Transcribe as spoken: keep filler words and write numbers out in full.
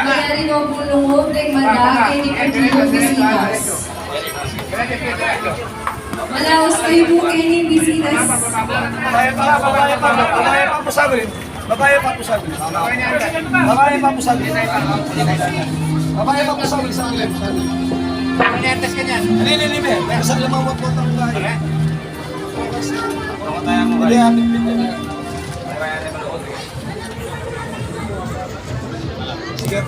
Mayari no pung lungub deng manda keni pung bisitas. Malaus kayu pu keni bisitas. Babae pa, babae pa, babae pa pu saglit. Babae pa pu saglit. Babae pa pu saglit. Babae pa pu saglit, saglit, saglit. Ano yan, test ka niyan? Ano yun, ano yun, be? May kasal naman po ang babae. Ano yan? Hindi, ah, bitbit na. Sige.